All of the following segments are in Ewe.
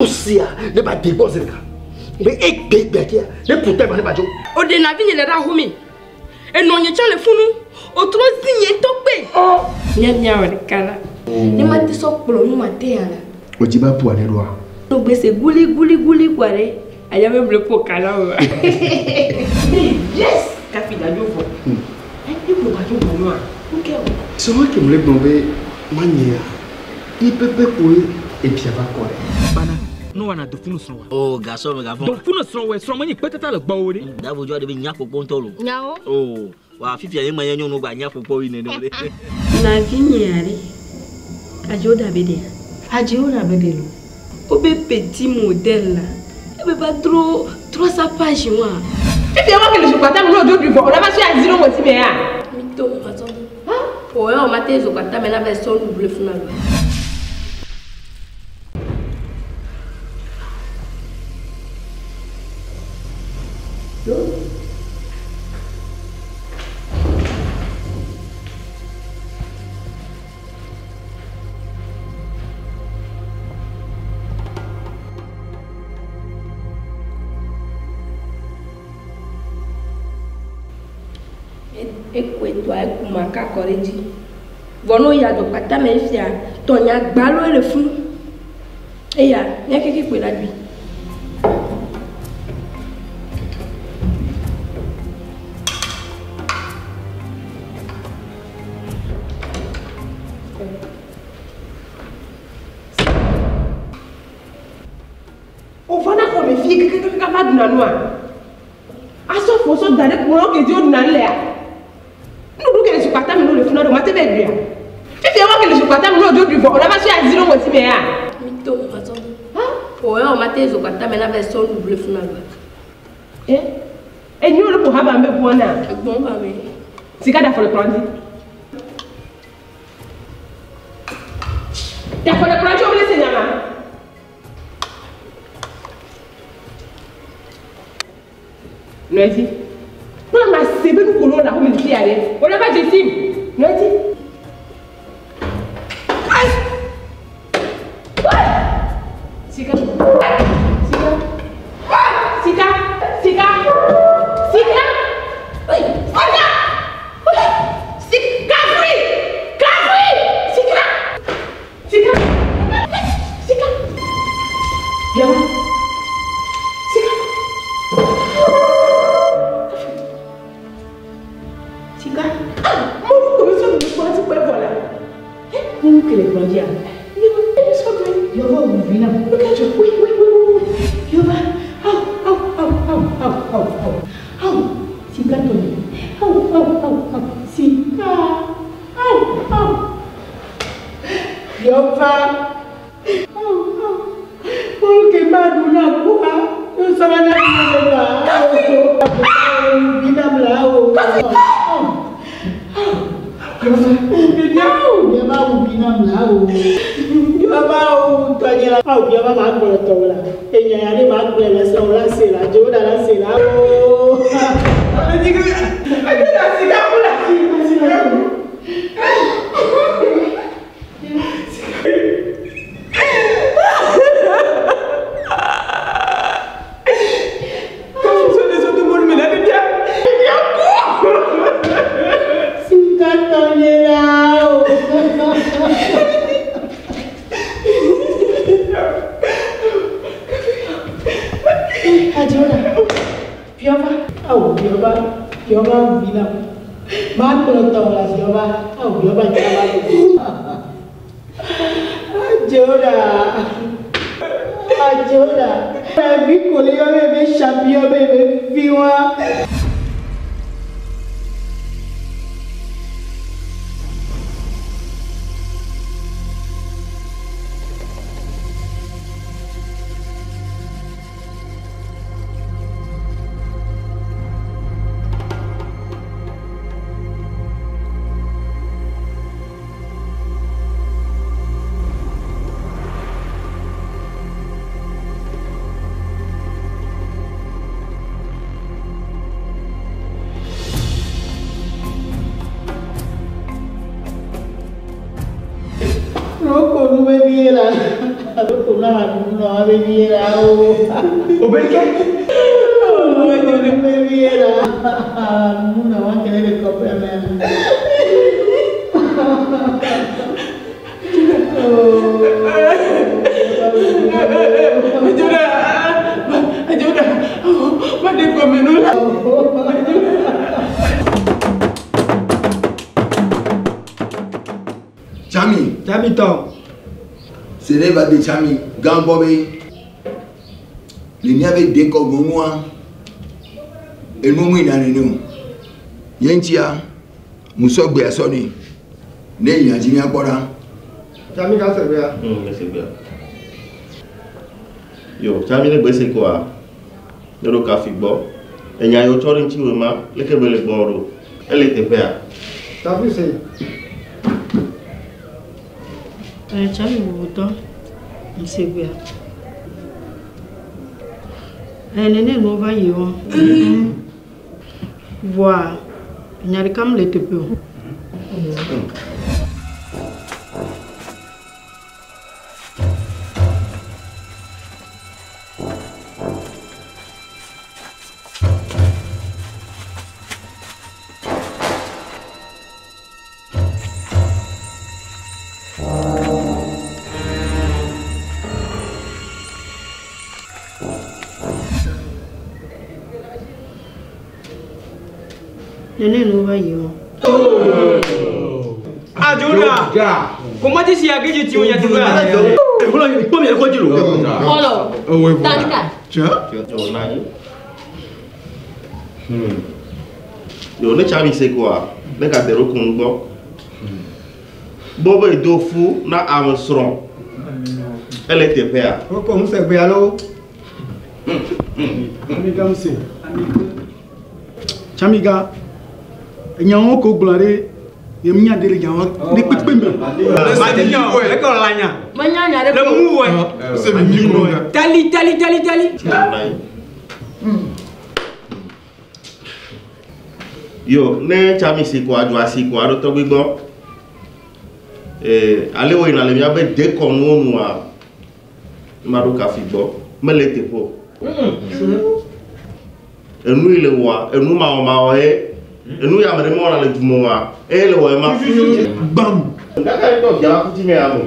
sia ne ba de gbɔ zi ɖeka. Be egbe gbea dzia ne ƒo ta ma ne ba dzo. O ɖe na vinye le ɖe ahome. Enɔ nye tsã le funu. O trɔ zi nye ŋutɔ kpe. Mía míawɔ ɖeka la. Ne mate sɔ kplɔ nu ma te ya la. O dzi be aƒu aɖe ɖoa. No gbe se guli guli guli kua ɖe. Aya be ble ƒo ka na o. Yes! Kafi dadzo vɔ. Eyi ko dadzo vɔ nua. Nke o. Sɔhɛ ke mle gblɔ be manyea, yi pepe koe ebia va kɔ ɖe. Bana, no wana dofunu srɔ̃ wa. Oh, gasɔ me gafɔ. Dofunu srɔ̃ wɛ srɔ̃ menyi kpetata le gbɔwò ɖe. Davo dzɔ ɖe be nya kpɔkpɔ ŋutɔ lo. Nyawo. Oh, wa fifia ye ma nye nyɔnu gba nya kpɔkpɔ yi nene ɖe. Na vi nye aɖe. Adziwo da be ɖea? Adziwo da be ɖe lo. Wobe petit modèle la. Ebe va dro 300 pages wa. Fifia wa kele zokpata me n'odzo ɖui vɔ o la va sɔ azi ɖe ŋɔti me ya. Mi to me va sɔ do. O ya o ma te zokpata me na va sɔ nu ble funa lo. Ekoe toa ekuma kakɔ ɖe dzi. Vɔ no ya zokpata me fia tɔnya gbalo le funu. Eya nye keke koe la ɖui. O va na xɔ me fie kekekeke va ɖuna nua. Asɔ fo sɔ da ɖe kplɔ ke dzi woɖuna nu lea. Nuɖuɖu ke le zokpata me no le funu ɖe o ma te va ɖuia. Fifia wa ke le zokpata me no dzo ɖui vɔ o la va sɔ azi ɖe ŋɔti me ya. Mi to me va sɔ do. O ya o ma te zokpata me na va sɔ nu ble funa lo. Eh? Enyo le ko haba me gbɔna. Egbɔn ba me. Sika da fɔ le kplɔ dzi. Da fɔ le kplɔ dzi o bele se nyama. Nɔedzi. Kple ma se be nu kolo la xɔme le fia ɖe. O la va dze sim. Nɔedzi. Sika. Sika. Sika. Sika. Sika. Sika. Sika. Kafui. Kafui. Sika. Sika. Sika. Biawa. Sika. Sika. Ah, mo kò mi sọ̀rọ̀ nípa ti pẹ́ bọ̀lá. Mo ń kele gbọ́n díà. Yọba, ẹni sọ̀rọ̀ ẹ. Yọba wù mí náà. Look at you. Wait, wait, wait, wait, wait. Yọba, how, how, how, how, how, how, how, how? Sika tó mi. How, how, how, how? Sika. How, how? Yọba. How, how? Mo ń ké máa dùn náà kú wa. Yóò sọ ma náà ní ọ̀rọ̀ wa. Wù mí náà là ó. Yọba wù mí náà là ó. Yọba wù tọ́nyẹ̀lá. Awo yọba máa gbọ́dọ̀ tọ̀ wọ́n la. Èèyàn yàrá máa gbọ́dọ̀ lẹ́sẹ̀ wọ́n la ṣe la jẹ́ wọ́n la ṣe la ó. Ẹjọ́ náà sika kúlà. Sika tọ́nyẹ̀lá ó. Adiola, Biọba, awo Biọba, Biọba wù mí náà. Máa gbọ́dọ̀ tọ̀ wọ́n la Biọba, awo Biọba jẹ́ wá lọ. Adiola, Adiola, ẹbí kò lè yọ bẹ́ẹ̀ bẹ́ẹ̀ ṣàbíyọ bẹ́ẹ̀ bẹ́ẹ̀ fi wá. Chami. Chami tɔ. Sene va de Chami gã gbɔ be le míabe dekɔgbɔnua enu mu yina nene o. Ye ŋutia musɔ gbea sɔ nɛ ne yina dzi míakpɔ ɖa. Chami ka se gbea. Ese gbea. Yo, Chami ne gbe se koa, ne ɖo kafi gbɔ. Enya yiwo tsɔ ɖe ŋuti wò ma, leke be le gbɔ ɖo? Ele teƒea? Kafi se. Chami bubutɔ ŋsegbea. Nene nuwo va yi wɔ. Voa nya ɖeka mele teƒe o. Nene nuwo va yi wɔ. Adjona. Comment tu sais à qui tu tiens tu vas? Olo. Tanka. Tiens. Yo, nani? Yo, ne Chami se koa, ne ka te ɖo kun gbɔ. Bɔ be do fu na ame srɔ̃. Ele teƒea? Wokɔ ŋusẽ gbea lo. Amiga ŋusẽ. Chamiga. Nyawo ko gblɔ ɖe ye nya ɖe le nyawo ne kpekpe me. Menya nya ɖe Le ko. mu wɛ. Tali tali tali tali. Yo, ne Chami se koa, dzo asi koa ɖo tɔgbi gbɔ. Ale wo yina le míabe dekɔnuwo nua, ma ɖo kafi gbɔ. Mele teƒe o. Enu yi le wɔa, enu mawɔmawɔ ye. Enu ya ame ɖe mewɔna le dume oa, eye le wɔ ema. Gbam. Gake ŋutɔ via la kuti nye ya me.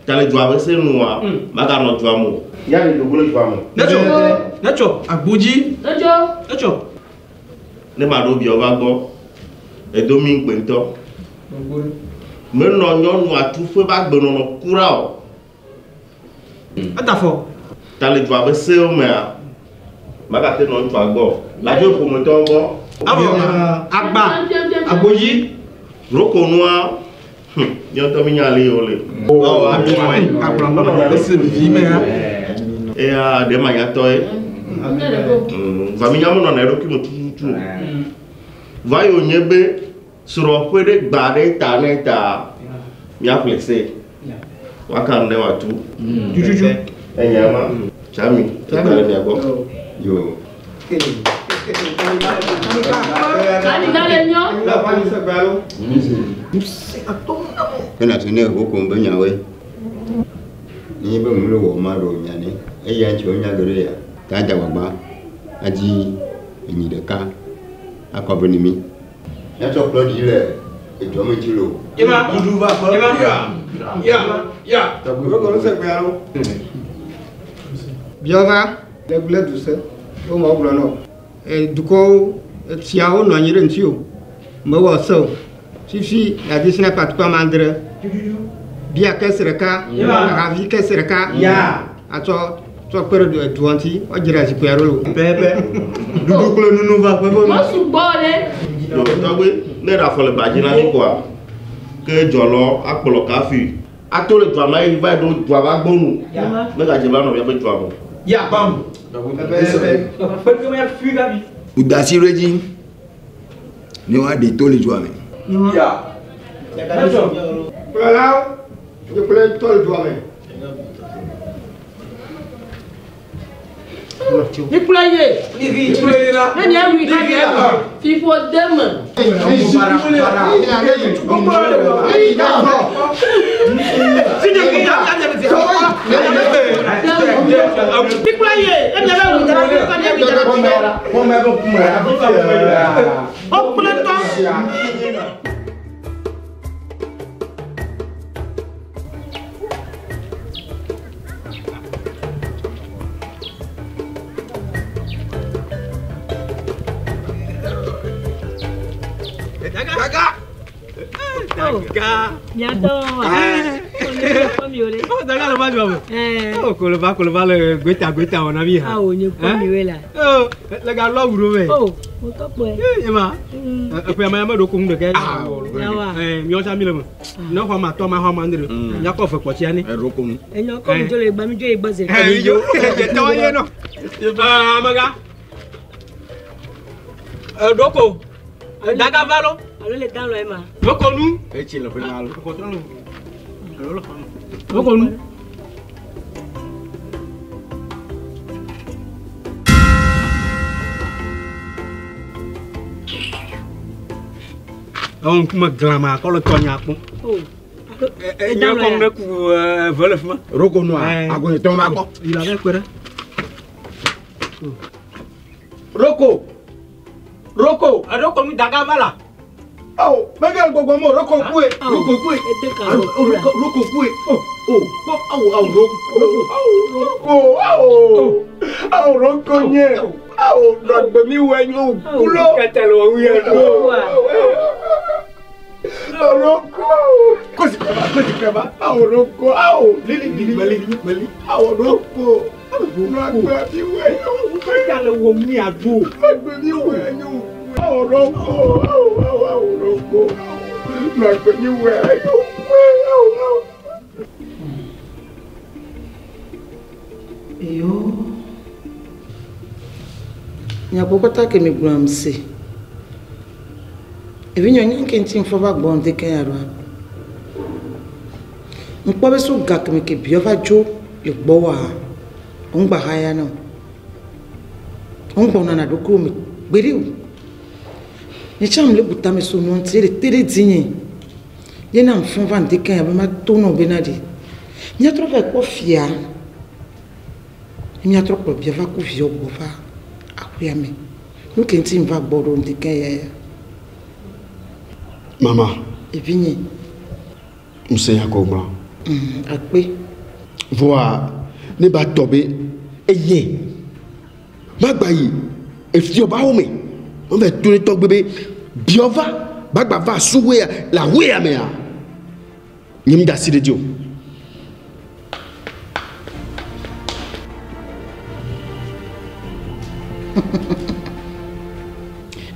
Ta le dua be se nua, maganɔ dua me o. Ya le dogo le dua me. Netsɔ. Netsɔ. Agbodzi. Netsɔ. Netsɔ. Ne ma ɖo viawo va gbɔ, edo mi ŋukpe ŋutɔ. Menɔ nyɔnu atuƒe be agbenɔnɔ kura o. Eta fɔ. Ta le dua be sewo mea, magate nɔ ŋutsua gbɔ. Ladzo ƒometɔwo gbɔ. Awɔ. Agba. Agbodzi. Rokonua, míawo ŋutɔ mi nya ale yi wole. Eya ɖe manyatɔ ye. Va mi nya menɔna eɖokui me tututu o. Va yi wònye be srɔ̃ƒe ɖe gba ɖe ta ne ta míaƒle se. Woaka nu ne wòatu. Tututu. Enya ma. Chami, eta le mia gbɔ. Yo. Chami na le nyɔ. Ena tene woko mbe nyawe. Ni be mu le wɔ ma ɖo nya ne. Eya ŋuti wonya ge ɖe ya. Ta dza gbagba adzi enyi ɖeka akɔ be ne mi. Míatsɔ kplɔ ɖi le edua me ŋuti lo. Ema. Dudu va fɔ. Ema. Ya. Ya. Wokɔ ŋusẽ gbea lo. Biɔva le gblẽ du se. Wo ma wogblɔ nɔ. Dukɔwo tsiawo nɔ anyi ɖe ŋuti o. Mewɔ se o. Fifi adi sina patukpa mandre. Bia kɛse ɖeka. Ahavi kɛse ɖeka. Ya. Atsɔ tsɔ kpe ɖe dua ŋuti. Wodzra zikpui aɖewo lo. Pɛpɛ. Dudu kple nunu va ƒe Mo sugbɔ ɖe. Yo, tɔgbi, ne ɖe afɔ le ba dzi na mi koa, ke dzɔlɔ akplɔ kafi. Ato le dua me yi va yi ɖo dua va gbɔnu. Ne gadze va nɔ miaƒe dua me. Ya bam. Kpekpe me fi gabi. Wòda asi ɖe edzi ne woaɖe to le dua me. Ya. Netsɔ. Kplɔlawo kple tɔ le dua me. Mikplɔ ye. Mikplɔ ye la. Ne nye wi ka nye wi. Fifo de me. Koloba koloba le gbeta gbeta wɔna mi ha. Awo nye kpɔ mi we la. Le ga lɔ wuro me. O mo tɔ kpɔe. Ye ma. Eƒe ame ame ɖo ko ŋu ɖeke. Miɔ sa mi le me. Ne xɔ ma tɔ ma xɔ ma ndre. Nya kɔ fe kpɔtsia ni. Eɖo ko ŋu. Enyo kɔ mi dzo le gbɔ mi dzo yi gbɔ ze. Mi dzo. Tɔ ye nɔ. Amega. Eɖo ko. Daga va lo. Alo le dan lɔ ye ma. Ɖo ko nu. Etsi le ƒe na lo. Ɖo ko nu. Ŋkume glama kɔ le tɔnya kpɔm. Nye kɔm ɖe ku ve le fi ma. Roko nua agbetɔ ma kpɔ. Yi la bɛ kpe ɖe. Roko. Roko. Roko nu daga va la. Awo mɛgɛ gbɔgbɔ mo roko kue. Roko kue. Roko kue. O o awo awo roko. Awo roko awo. Awo roko nye. Awo dɔgbemi wɛ nye o kulo. Kɛtɛ le wo yɛ do. Roko. Kosi kɛba kosi kɛba. Awo roko awo lili lili mɛli mɛli. Awo roko. Dɔgbemi wɛ nye o. Kɛtɛ le wo mi ado. Dɔgbemi wɛ nye o. Awo roko awo awo awo roko. Dɔgbemi wɛ nye o. Awo awo. Yo. Nyakpɔkpɔta ke mi gblɔm se. Evi nyɔ nye nke ŋuti ŋfɔ va gbɔ ŋdi ke ya ɖoa. Ŋkpɔ be so ga keme ke biɔ va dzo le gbɔwòa, ŋgba haya na o. Ŋgbɔ nana ɖokuiwo me gbeɖe o. Nye tsã mle bu tame so nua ŋuti ele te ɖe dzinye. Ye na ŋfɔ va ŋdi ke ya be mato nɔ bena ɖi. Míatrɔ va kpɔ fia. Míatrɔ kplɔ bia va ku viɔ gbɔ va aƒea me. Nu ke ŋuti ŋva gbɔ ɖo ŋdi ke ya ya. Mama. Evinye. Ŋusẽ ya ko gblɔ. Akpe. Voa ne ba tɔ be eye magba yi efiɔbawo me wọ́n fẹ́ tó ne tɔgbe be biɔva gbagba va suwe ya le awoe ya mea nye mi da asi ɖe dzi o.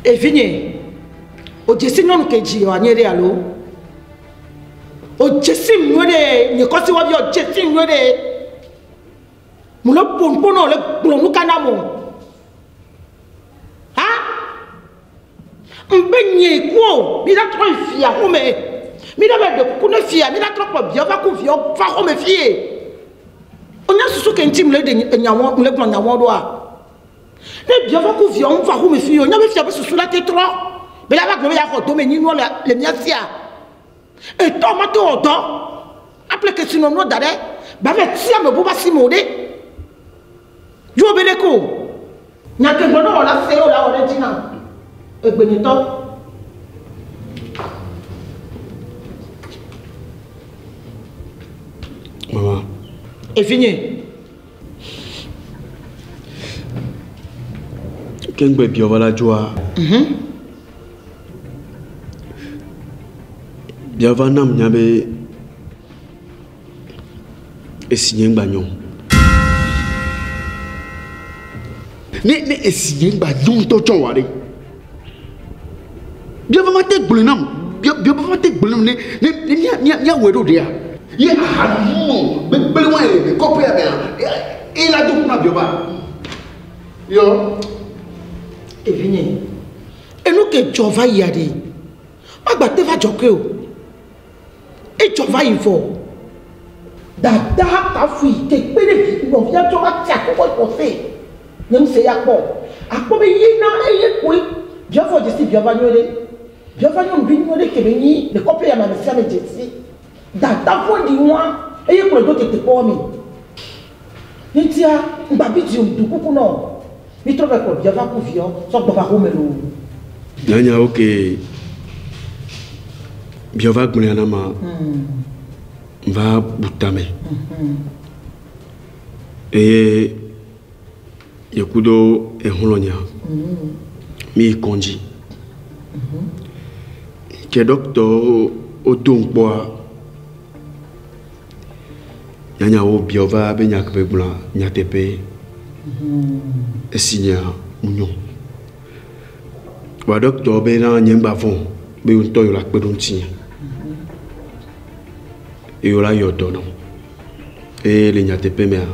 Evinye, o dzesi nyɔnu ke dzi wɔ anyi ɖe alo? O dzesi nyuie ɖe nye kɔsi wɔ vi o dzesi nyuie ɖe. Mo le ƒo nuƒo na wo le gblɔ nu ka na mo. Ha? Ŋgbe nye ku o, mi la trɔ yi fia xɔme. Mi la va ɖe kuku ne fia, mi la trɔ kplɔ viawo va ku viawo va xɔme fie. O nya susu ke ŋuti mle ɖe enyawo, mle gblɔ nyawo ɖoa? Ne viawo va ku viawo va xɔme fie o, nya be fia be susu la te trɔ. Be la va gblɔ be ya xɔ dome nyinua le mía sia. Etɔ ma te wɔ dɔ. Aple kesinɔnuwo da ɖe. Ba va tia ame bu va si me o ɖe. Yewo be ɖe ko. Nya ke gblɔ ne wɔ la se ye wo la wɔ ɖe dzi na. Egbenyetɔ. Mama. Evinye. Ke ŋgbe biɔ va la dzoa. Biɔ va nam nya be esi nye ŋgba nyɔ. Ne ne esi nye ŋgba nyɔ ŋutɔ tsɔ wɔ ɖe. Biɔ va ma te gblɔe nam. Biɔ va ma te gblɔe nam ne ne ne mía mía mía wɔe ɖo ɖea. Ye ahanumu gbegblẽ wɔe le kɔƒea mea. Eye la do kuna biɔ va. Yɔ. Evinye. Enu ke dzɔ va yia ɖe. Magba te va dzɔ ke o. Edzɔ va yi vɔ. Dada kafui ke kpe ɖe vi nɔvia tsɔ va tsi akɔkɔ kɔ fe. Nye ŋusẽ ya kpɔ. Akpɔ be ye na eye koe. Biɔ vɔ dzesi biɔ va nyuie ɖe. Biɔ va nyɔnuvi nyuie ɖe ke be nyi le kɔƒe ya me ame sia ame dzesi. Dada vɔ̃ɖi wa eye kplɔe do tetekpɔ me. Ŋutia ŋgbabi dzi o do kuku nɔ. Mitrɔ va kplɔ via va ku viɔ sɔ gbɔ va xome loo. Nyanyawo ke biɔ va gblɔe na ma va bu tame. Eye yeku do exlɔ̃nya mi yi kɔndzi. Ke ɖɔkitɔwo wodo ŋkpɔa nyanyawo biɔ va be nya ke be gblɔa nyateƒe esi nya ŋu nyɔ. Wa ɖɔkitɔwo be na nye ŋgba vɔ̃ be ŋutɔ yewo la kpe ɖo ŋutinye. Yewo la yɔ dɔ nam. Eye le nyateƒe mea,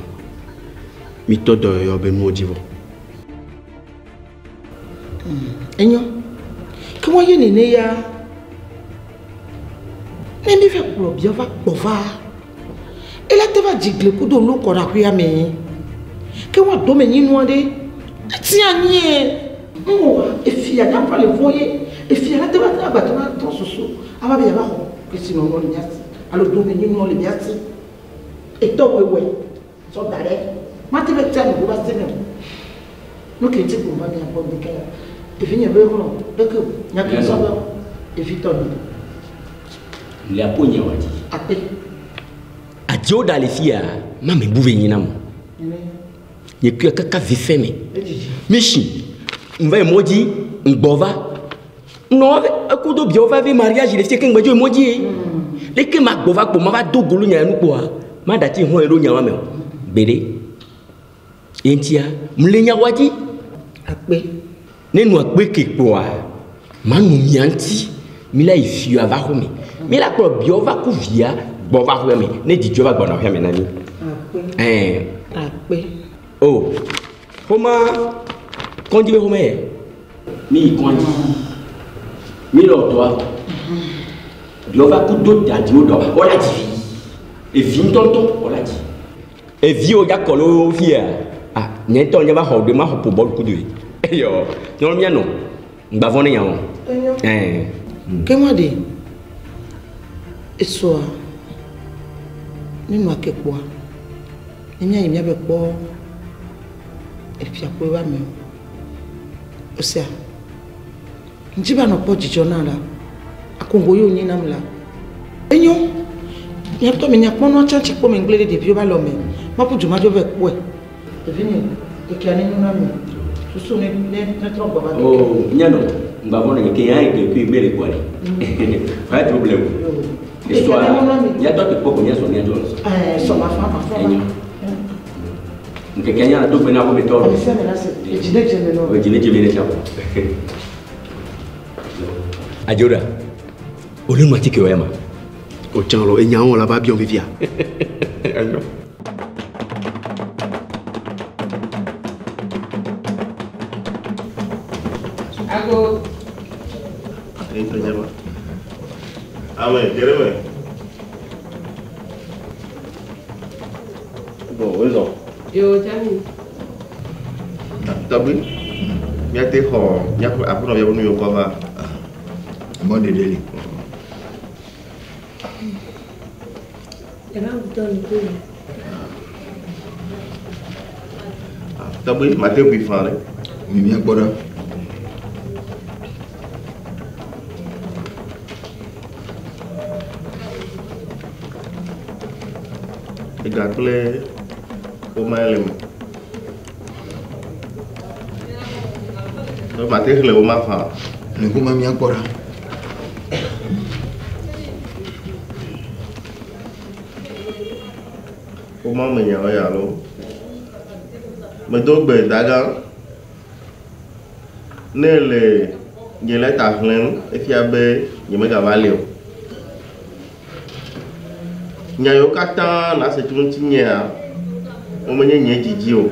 mitɔ dɔyɔyɔ be nuwo dzi vɔ. Enyo. Ke wɔn ye nene ya. Ne mi fɛ kplɔ bia va gbɔ va. Ela te va dzigle kudo nu kɔ ɖe aƒea me. Ke wɔn dome nyinua ɖe. Eti anyi. Ŋwɔ efia ya va le vɔ ye. Efia la te va agbatɔ va trɔ susu. Ava be ya va xɔ kesinɔnɔ le mía si. Alo dome nyinua le mía si. Etɔ wɛwɛ sɔ da ɖe. Mate be tia nugo va se ne o. Nu ke ŋuti gbɔ va mía gbɔ ŋdeke ya. Evi nye be xlɔ ɖeke o. Nya ke sɔ be evi tɔ nye. Le apo nye wa dzi. Akpe. Adziwo ɖa le fia, ma me bu ve nyi na mo. Nye kuya kaka vi fɛ me. Mi si, ŋva yi mɔ dzi, ŋgbɔ va. Nɔ eku do biawo va ve mariage le fia ke ŋgbɛ dzo yi mɔ dzi ye. Leke ma gbɔ va kpo ma va do golo nya nu kpoa, ma ɖati hɔn yi ɖo nya wa me o. Gbeɖe. Ye ŋutia, mle nya wa dzi. Akpe. Ne nu akpe ke kpoa, ma nu mia ŋuti. Mi la yi fia va xɔ me. Mi la kplɔ biawo va ku via gbɔ va xɔ me. Ne dzidzɔ va gbɔna xɔ me na mi. Akpe. Ɛɛ. Akpe. O. Xɔma kɔndzi be xɔme yɛ. Mi yi kɔndzi. Mi le dɔa. Biawo va ku do dadziwo dɔ. Wola dzi vi. Evi ŋutɔŋutɔ wola dzi. Eviwo ya kɔ le wo fia. Ah, nye ŋutɔ nye va xɔ ɖe ma xɔ ƒo bɔlu kudo yi. Eyɔ, nyɔnu mía nɔ. Ŋgba vɔ̃ ne nya o. Enyo. Ɛɛ. Ke wa ɖe. Esɔa. Ne nua ke kpɔa. Ne mía yi mía be kpɔ. Efia kpɔe va me o. Osea. Ŋdzi va nɔ kpɔ dzidzɔ na la. Akongo ye wònye nam la. Enyo. Míatɔ mi nyakpɔ nua tsã tsi kpɔ me ŋgble ɖe ɖeviwo va lɔ me. Maƒu du madzo vɛ kpɔe. Ɖevi nye, kekea ne nyo na mi. Susu ne ne ne trɔ gbɔ va keke. Oh, mía nɔ. Ŋgba vɔ̃ ne nye ke ya yi ke kui gbe le kpɔa ɖe. Va dro ble o. Esɔa, míatɔ te kpɔ ko míazɔ míadzɔ. Ɛɛ, sɔ ma fa ma fa. Enyo. Ŋkeke nya do gbe na xɔmetɔ. Ame sia ame na se. Edzi ne dze me nɔ. Edzi ne dze me ne tsã. Adzoɖa, wòle nu atike wɔ ya ma. O tsã lɔ enyawo la va biɔ fifia. Enyo. Ago. Ame, gere me. Bon, wezɔ. Yo, Jami. Tɔgbi, míate xɔ míaƒe aƒenɔvia ƒe nu yiwo kɔ va. Mɔ ɖeɖe li. Eva ŋutɔ nu ko. Tɔgbi, mate ʋui fã ɖe. Mi míakpɔ ɖa. Ega kple woma le me. Mate xlẽ woma fã. Ŋkume míakpɔ ɖa. Woma me nyawo ya alo. Medo gbe dagã. Ne le nye lɛta xlẽm, efia be nyemegava li o. Nya yiwo katã nase tso ŋutinyea, womenye nye dzidzi o.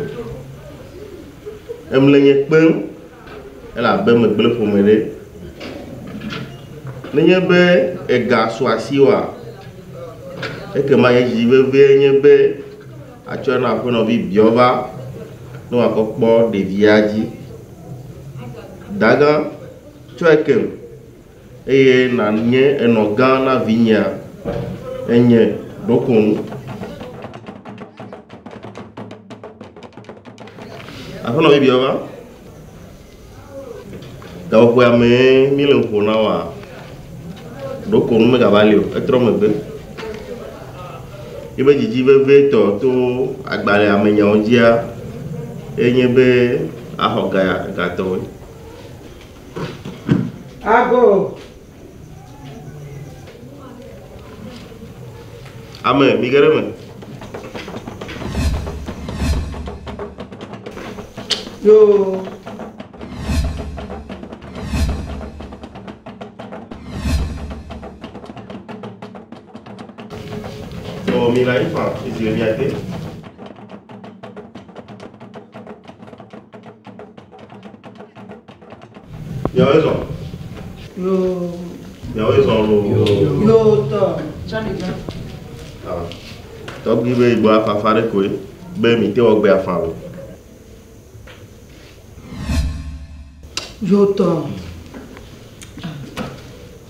Emle nye kpem elabe megblẽ ƒome ɖe. Nenye be ega su asiwòa, ekema nye dzidzi vevie nye be atsɔe na aƒenɔvi biɔ va ne wòakɔ kpɔ ɖevia dzi. Dagã, tsɔe kem eye nànye enɔ gã na vinyea. Enye ɖokonu. Aƒenɔ bibiɔ va. Gaƒoƒoa mee mi le ŋu na wa. Ɖokonu megava li o, etrɔ megbe. Ebe dzidzi vevitɔ to agbalẽ amenyawo dzia enye be axɔ ga gatɔwoe. Ago. Ame, mi ge ɖe eme. Yoo. So, mi le anyi faa, ezi le mia te. Miawoe zɔ. Yoo. Miawoe zɔ loo. Yoo tɔ. Tsamiga. Ah. Tɔgbi be yigbɔ afafa ɖe koe be mi te wɔ gbe afa o. Yoo tɔ.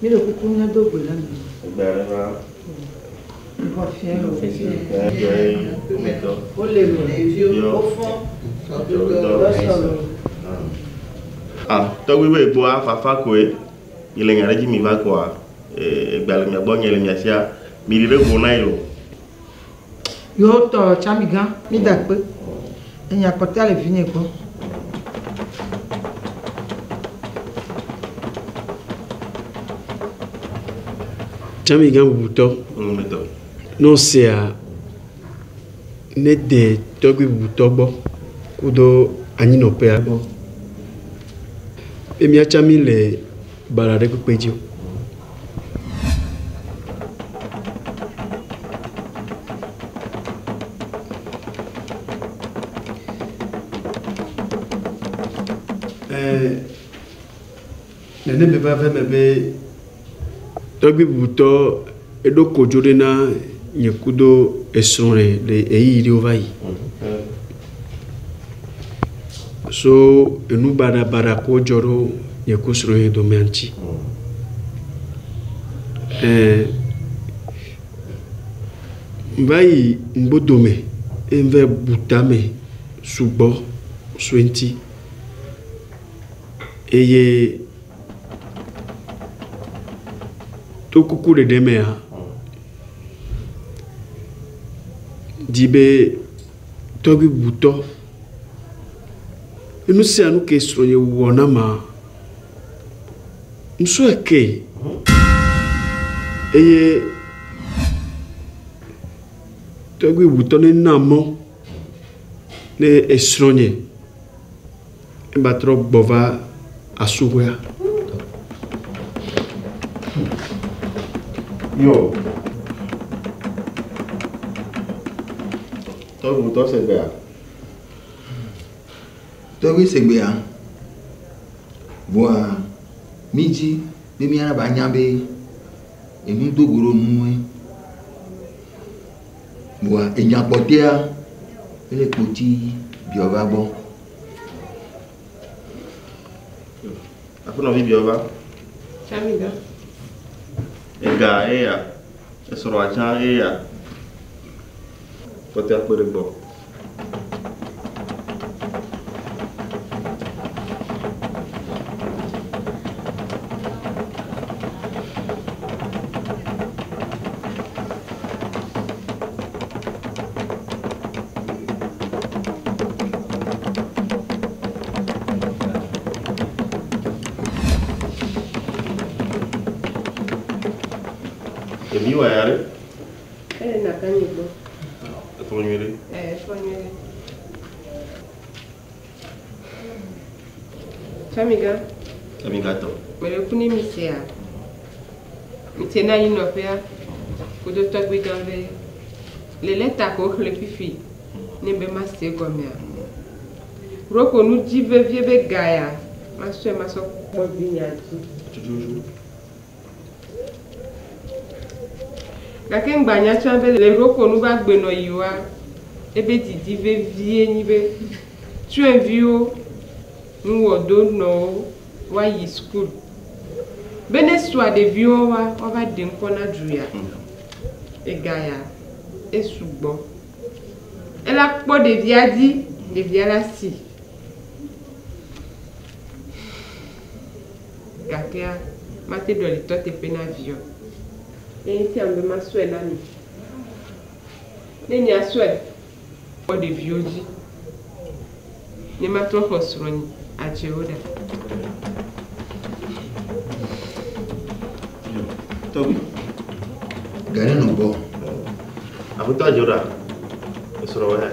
Mi le kuku mía do gbe na mi. Egbe ɖe va. Vɔ fia o. Wo Wole me. Wofɔ. Ah, tɔgbi be yigbɔ afafa koe. Mi le nya ɖe dzi mi va koa. Egbea le mia gbɔ nye le mia sia. Mi ɖi ɖe go na yi lo. Yoo tɔ Tsamiga. Mi da kpe. Enya kpɔtɔa le vinye gbɔ. Tsamiga bubutɔ. Ŋmetɔ. Ne wosea ne de tɔgbi bubutɔ gbɔ kudo anyinɔƒea gbɔ. Be míatsa mi le baɖa ɖe kpekpe dzi o. Ɛɛ nene be va ve me be tɔgbi bubutɔ eɖo kodzo ɖe na nye kudo esrɔ̃ le le ɣeyiɣi ɖewo va yi. So enu baɖabaɖa ko dzɔ ɖo nye ku srɔ̃ domea ŋuti. Ɛɛ ŋva yi ŋgbodome eye ŋva bu tame sugbɔ so eŋuti eye to kuku ɖeɖe mea di be tɔgbi bubutɔ enu sia nu ke srɔ̃nye wɔ na ma ŋusɔe ke eye tɔgbi bubutɔ ne na mɔ ne esrɔ̃nye eba trɔ gbɔ va asuxɔea. Yo. Tɔgbi bubutɔ se gbea. Tɔgbi se gbea. Voa mi dzi be míana ba nya be enu do go ɖo nue. Voa enya kpɔtɔea ele kpoti biɔ va gbɔ. Aƒenɔvi biɔ va. Tsamiga. Ega eya. Esrɔ̃a tsã eya. Kpɔtɔea kpe ɖe gbɔ. Evi wɔ ya ɖe. Ele na ka nye gbɔ. Efɔ nyuie ɖe. Ɛɛ efɔ nyuie ɖe. Tsamiga. Tsamiga tɔ. Mele ku ne mi sea. Mi tse na anyinɔƒea kudo tɔgbi gã be le lɛta ko xlẽ fifi ne be ma se gɔmea. Roko nu dzi vevie be ga ya masɔe masɔ kpɔ vinya dzi. Tututu. Gake ŋgbanya tsã be le roko nu va gbenɔ yiwoa ebe didi vevie nyi be tsyɔ̃eviwo nuwɔ do nɔwo woayi sukulu. Be ne sua ɖeviwo wa woava ɖe ŋkɔ na du ya. Ega ya esugbɔ. Ela kpɔ ɖevia dzi, ɖevia la si. Gakea mate ɖɔli tɔ teƒe na viɔ. Ye ŋuti ame be masɔe na mi. Ne miasɔe, kpɔ ɖeviwo dzi. Ne matrɔ xɔ srɔ̃nye adzewo ɖa. Tɔgbi. Gane nɔ gbɔ. Aƒetɔ adzewo ɖa. Esrɔ̃ wɔ ya.